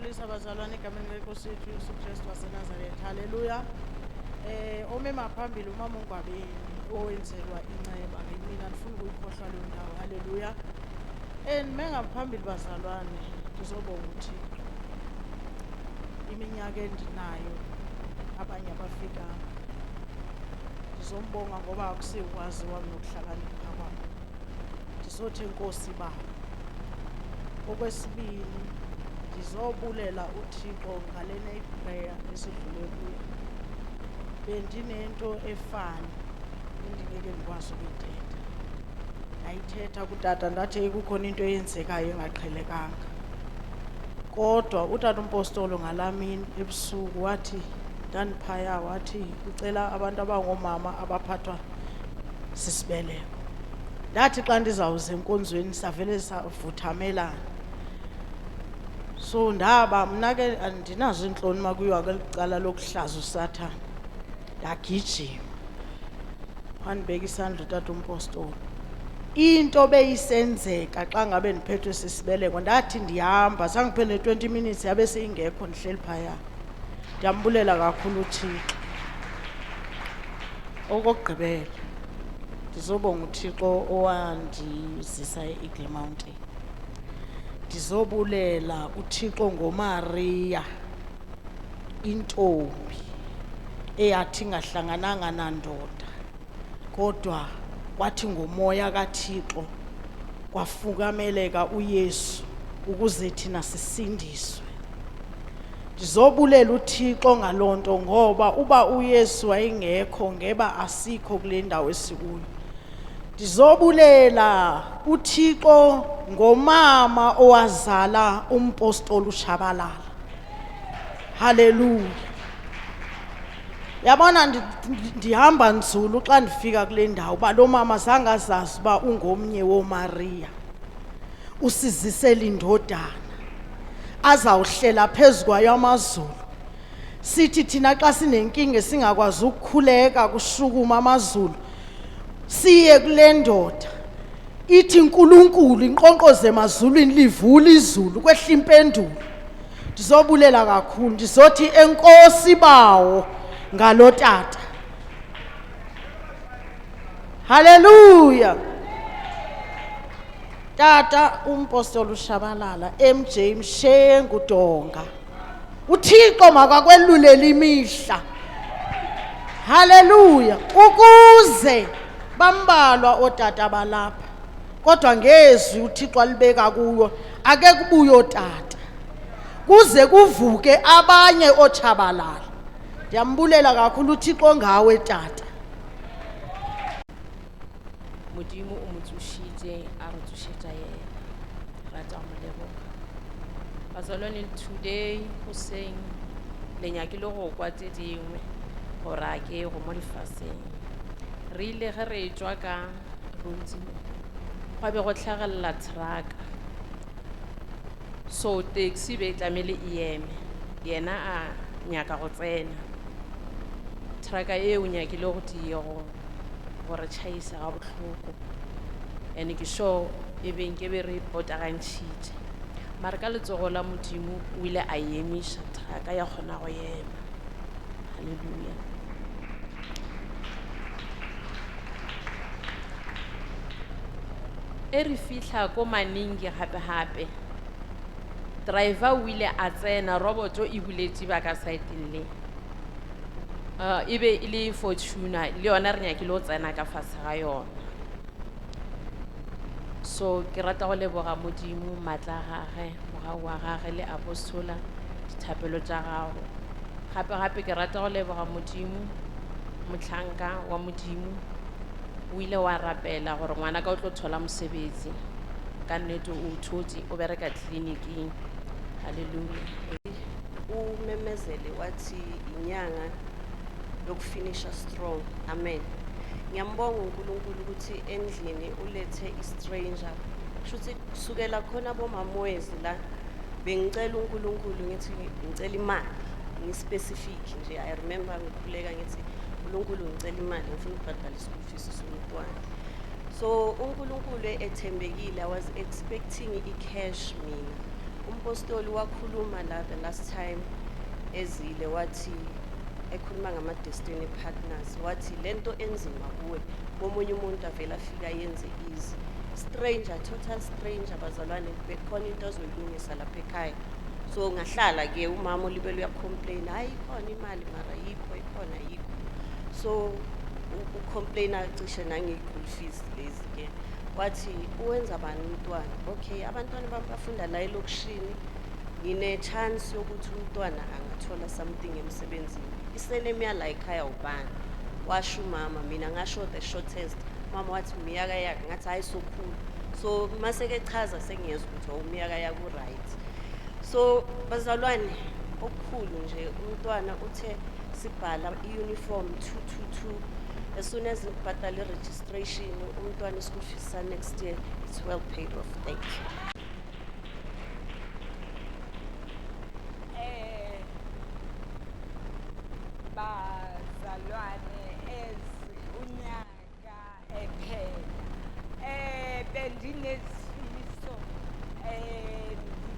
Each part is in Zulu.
Ngiyanibulisa bazalwane egameni leNkosi yethu Yesu Kristu waseNazaretha. Haleluya. Ome phambili umama uNgwabeni owenzelwa inceba mina ndifuna ukuyikhohlwa leyo ndawo. Haleluya. Nime ngaphambili bazalwane ndizobonga uThixo. Iminyaka endinayo abanye abafikanga. Ndizombonga ngoba akusikwazi wami nokuhlakanipha kwami. Ndizothi enkosi Baba. Okwesibili ndizobulela uThixo ngalena iprayer esidlule kuyo. Bendinento efani endingeke ndikwazi ukuyithetha. Ndayithetha kutata ndathi kukhona into eyenzekayo engaqhelekanga. Kodwa utata umpostolo ngalaa mini ebusuku wathi ndandiphaya wathi ucela abantu abangoomama abaphathwa sisibeleko. Ndathi xa ndizawuza enkonzweni savele savuthamelana. So ndaba mna ke andinazo iintloni uma kuyiwa kweli cala lokuhlaza uSathana. Ndagijima. Wandibeka isandla utata umpostoli. Into beyisenzeka xa ngabe ndiphethwe sisibeleko ndathi ndihamba zange kuphele 20 minutes yabe seyingekho ndihleli phaya. Ndiyambulela kakhulu uThixo. Okokugqibela ndizobonga uThixo owandizisa e-Eagle Mountain. Ndizobulela uThixo ngoMaria intombi eyathi ingahlangananga nandoda kodwa kwathi ngomoya kaThixo kwafukameleka uYesu ukuze thina sisindiswe. Ndizobulela uThixo ngalonto ngoba uba uYesu wayengekho ngeba asikho kule ndawo esikuyo. Ndizobulela uThixo ngomama owazala umpostoli uShabalala. Haleluya. Yabona ndihamba nzulu xa ndifika kule ndawo uba lo mama zange azazi uba ungomnye woMaria. Usizisela indodana azawuhlela phezu kwayo amazulu. Sithi thina xa sinenkinga esingakwazi ukukhuleka kushukuma amazulu siye kule ndoda ithi uNkulunkulu inqonqoze emazulwini livula izulu kwehla impendulo. Ndizobulela kakhulu ndizothi enkosi bawo ngalo tata. Haleluya. Tata umpostoli uShabalala MJ Mshengu Donga. uThixo makakwelulele imihla. Haleluya. Ukuze bambalwa otata balapha. Kodwa ngezwi uThixo alibeka kuyo ake kubuye otata. Kuze kuvuke abanye otshabalala. Ndiyambulela kakhulu uThixo ngawe tata. Modimo o mo tsošitše a re tsošetša yena. Rata go mo leboga. Bazalwane today goseng le nyakile go kwa tše dingwe gore a ke go mo lefaseng. Re ile ge re tšwa ka Roots gwa be go hlagelela truck. So taxi be e tlamehile e eme. Yena a nyaka go tsena. Truck eo nyakile go tie go gore tšhaisa ga bohloko. And ke sure e beng ke be re potagantšhitše. Mara ka letsogo la Modimo o ile a emiša truck ya kgona go ema. Hallelujah. E re fihla ko Maningi gape-gape. Driver o ile a tsena roboto e buletše ba ka saeteng le. E be e le Fortuner le yona re nyakile go tsena ka fase ga yona. So ke rata go leboga Modimo maatla a gage, mogau wa gage le apostola dithapelo tša gago. Gape-gape ke rata go leboga Modimo mohlanka wa Modimo o ile wa rapela gore ngwana ka o tlo thola mosebetsi. Ka nnete o thotse o bereka tleliniking. Hallelujah. Umemezele wathi inyanga yokufinisha strong. Amen. Ngiyambonga uNkulunkulu ukuthi endlini ulethe i-stranger. Kushuthi kusukela khona bomamwezi la bengicela uNkulunkulu ngithi ngicela imali ngi-specific nje. I remember ngikhuleka ngithi uNkulunkulu ngicela imali ngifuna ukubhadala i-school fees somntwana. So uNkulunkulu ethembekile, I was expecting i-cash mina. Umpostoli wakhuluma la the last time ezile, wathi ekhuluma ngama destiny partners, wathi lento enzima kuwe komunye umuntu avela afika yenze easy. Stranger, total stranger, bazalwane, bekhona into azoyilungisa lapha ekhaya. So ngahlala ke, umama olibele uyacomplain, hayi ikhona imali mara yikho ikhona yikho. So ucomplaina cishe nange-school fees lezi ke. Wathi uwenza bani umntwana? Okay, abantwana bami bafunda la elokishini, ngine-chance yokuthi umntwana angathola something emsebenzini. Isenemi yala ekhaya ubani? Washo umama, mina ngasho the shortest. Mama wathi miyaka yakhe, ngathi hayi sokhulu. So mase-ke chaza sengiyezwa ukuthi umiyaka yakhe u-right. So bazalwane, okukhulu nje umntwana uthe sibhala i-uniform 222, as soon as ngibhadala i-registration umntwana i-school fees sa next year, it's well paid off. Thank you. Bazalwane, as unyaka ephela bendinesifiso,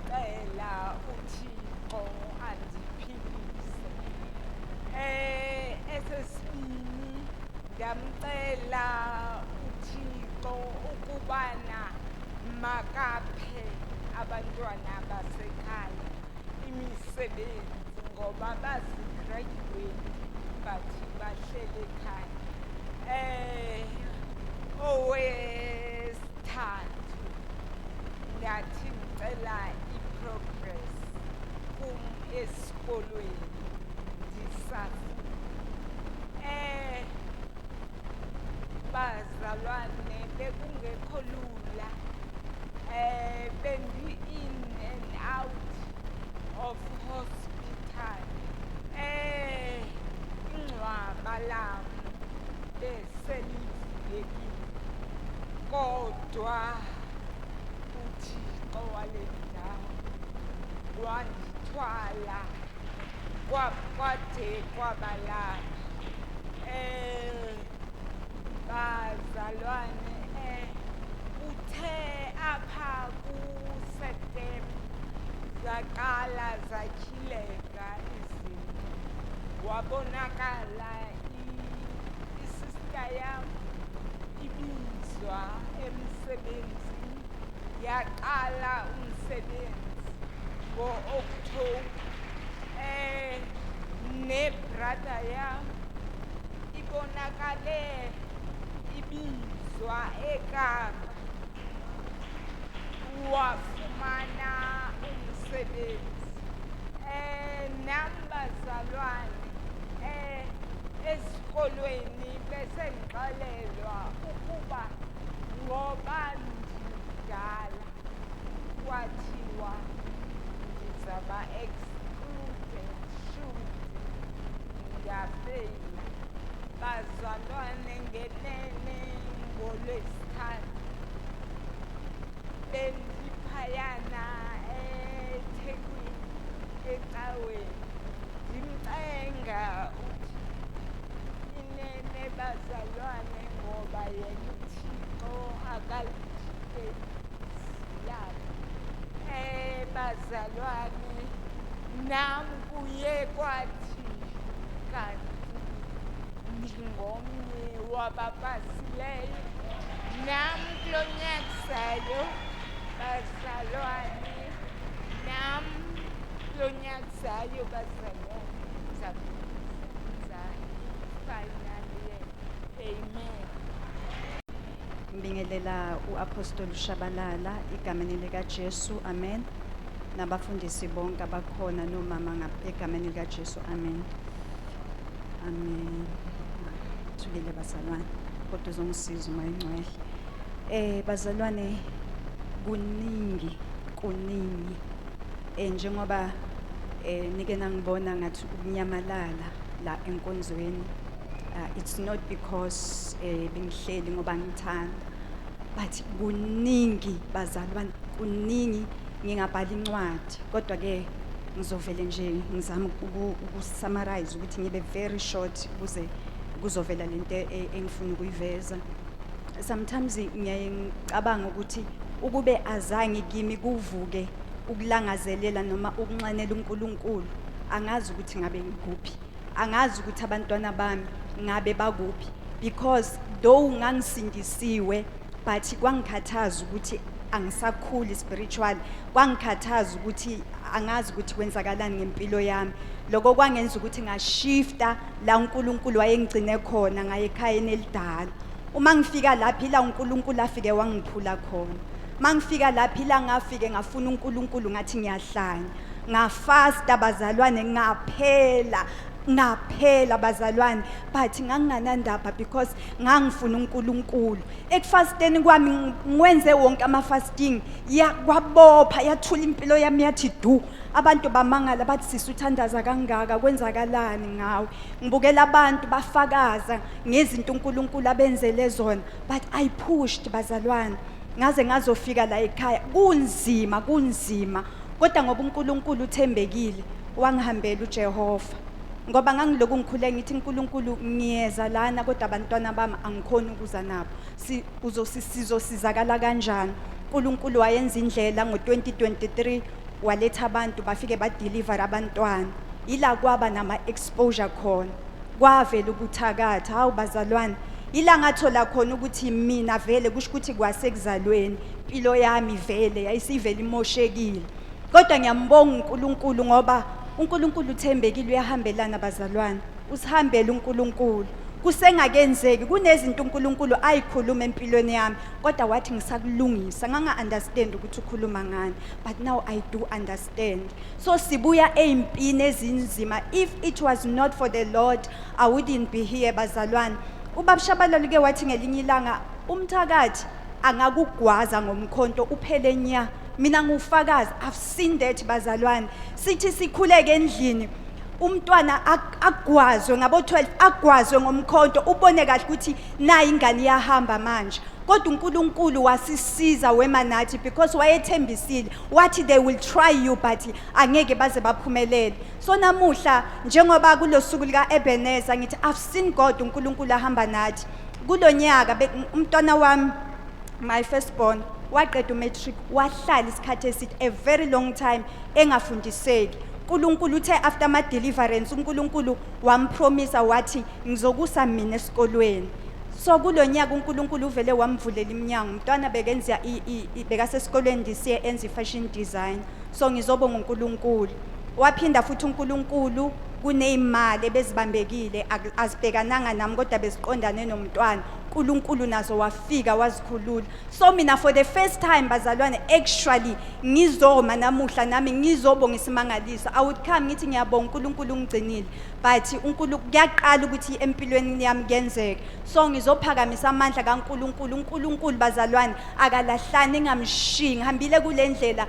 ndicela uThixo andiphilise. Esesibini ndamcela uThixo ukubana makaphe abantwana basekhaya imisebenzi ngoba bazi-graduate but bahlele ekhaya. Owesithathu ngathi ngicela i-progress kum esikolweni ndisafunda. Bazalwane, bekungekho lula. Bendi in and out of hospital. Ingcwaba lam beselivulekile kodwa uThixo wale ndawo wandithwala kwade kwaba lapha. Bazalwane, uthe apha kuSeptember zaqala zatyhileka izinto, wabonakala isister yam ibizwa emsebenzini, yaqala umsebenzi ngo-October. Ne-brother yam ibonakale ibizwa eKapa, wafumana umsebenzi. Nam bazalwane, esikolweni bese ngixelelwa ukuba ngoba ndimdala kwathiwa ndizaba excluded should ndafeyila. Bazalwane, ngenene ngolwesithathu bendiphayana eThekwini ecaweni ndimcenga uThixo inene bazalwane, ngoba yena uThixo akalijikeli izwi lakhe. Bazalwane, nam kuye kwathi kanti ndingomnye wabapasileyo nam kulo nyaka uzayo. Bazalwane, nam kulo nyaka uzayo, bazalwane, ndizakuyenza i-final year. Amen. Ngibingelela uApostle Shabalala egameni lika Jesu, amen. Nabafundisi bonke abakhona nomama egameni lika Jesu, amen. Amen. Thulile bazalwane, kodwa uzongisiza uma ingcwele. Bazalwane, kuningi kuningi. Njengoba nike nangibona ngathi ukunyamalala la enkonzweni. It's not because bengihleli ngoba ngithanda, but kuningi bazalwane, kuningi, ngingabhala incwadi, kodwa ke ngizovele nje ngizame ukusummarize ukuthi ngibe very short ukuze kuzovela lento engifuna ukuyiveza. Sometimes ngiyaye ngicabanga ukuthi ukube azange kimi kuvuke Ukulangazelela noma ukunxanela uNkulunkulu, angazi ukuthi ngabe ngikuphi, angazi ukuthi abantwana bami ngabe bakuphi, because though ngangisindisiwe, but kwangikhathaza ukuthi angisakhuli spiritual. Kwangikhathaza ukuthi angazi ukuthi kwenzakalani ngempilo yami. Lokho kwangenza ukuthi ngashifta la uNkulunkulu wayengigcine khona, ngaye ekhayeni elidala. Uma ngifika lapha, ila uNkulunkulu afike wangiphula khona. Mangifika lapha, ila ngafike ngafuna uNkulunkulu ngathi ngiyahlanya. Ngafasta bazalwane, ngaphela, ngaphela bazalwane, but nganginganandaba because ngangifuna uNkulunkulu. Ekufasteni kwami ngwenze wonke ama-fasting ya, kwabopha, yathula impilo yami, yathi du. Abantu bamangala bathi, "Sisi, uthandaza kangaka, kwenzakalani ngawe?" Ngibukela abantu bafakaza ngezinto uNkulunkulu abenzele zona, but I pushed bazalwane, ngaze ngazofika la ekhaya. Kunzima, kunzima, kodwa ngoba uNkulunkulu uthembekile, wangihambela uJehova, ngoba ngangiloku ngikhule ngithi, "uNkulunkulu, ngiyeza lana, kodwa abantwana bami angikhoni ukuza nabo, sizosizakala kanjani?" uNkulunkulu wayenza indlela ngo-2023, waletha abantu, bafike badeliver abantwana. Ila kwaba nama-exposure khona, kwavela ubuthakathi. Hawu bazalwane, ila ngathola khona ukuthi mina vele kusho ukuthi kwasekuzalweni impilo yami vele yayisivele imoshekile. Kodwa ngiyambonga uNkulunkulu, ngoba uNkulunkulu uthembekile, uyahambelana bazalwane, usihambele uNkulunkulu. Kusengakenzeki kunezinto uNkulunkulu ayikhuluma empilweni yami, kodwa wathi ngisakulungisa. Nganga understand ukuthi ukhuluma ngani, but now I do understand. So sibuya ezimpini ezinzima. If it was not for the Lord, I wouldn't be here bazalwane. Ubaba Shabalala ke wathi ngelinye ilanga, umthakathi angakugwaza ngomkhonto uphele nya. Mina ngufakazi, I've seen that bazalwane. Sithi sikhuleke endlini, umntwana agwazwe ngabo 12, agwazwe ngomkhonto, ubone kahle ukuthi nayi ingane iyahamba manje. Kodwa uNkulunkulu wasisiza, wema nathi, because wayethembisile wathi, "They will try you, but angeke baze baphumelele." So namuhla, njengoba kulosuku lika Ebenezer, ngithi I've seen God, uNkulunkulu ahamba nathi kulonyaka. Umntwana wami, my firstborn, waqeda umatric, wahlala isikhathi eside, a very long time, engafundiseki. uNkulunkulu uthe after ama deliverance, uNkulunkulu wampromisa wathi, "Ngizokusa mina esikolweni." So kulonyaka uNkulunkulu uvele wamvulela iminyango. Umntwana bekenza bekasesikolweni this year, enza i-fashion design. So ngizobonga uNkulunkulu. Waphinda futhi uNkulunkulu, kuneyimali ebezibambekile, azibhekananga nami, kodwa beziqondane nomntwana. uNkulunkulu nazo wafika wazikhulula. So mina for the first time bazalwane, actually ngizoma namuhla nami ngizobonga isimangaliso. I would come ngithi ngiyabonga uNkulunkulu ungigcinile, but uNkulunkulu kuyaqala ukuthi empilweni yami kuyenzeka. So ngizophakamisa amandla kaNkulunkulu. uNkulunkulu bazalwane akalahlani, engamshiyi. Ngihambile kule ndlela,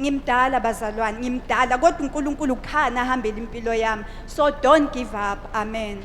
ngimdala bazalwane, ngimdala, kodwa uNkulunkulu khana ahambele impilo yami. So don't give up. Amen.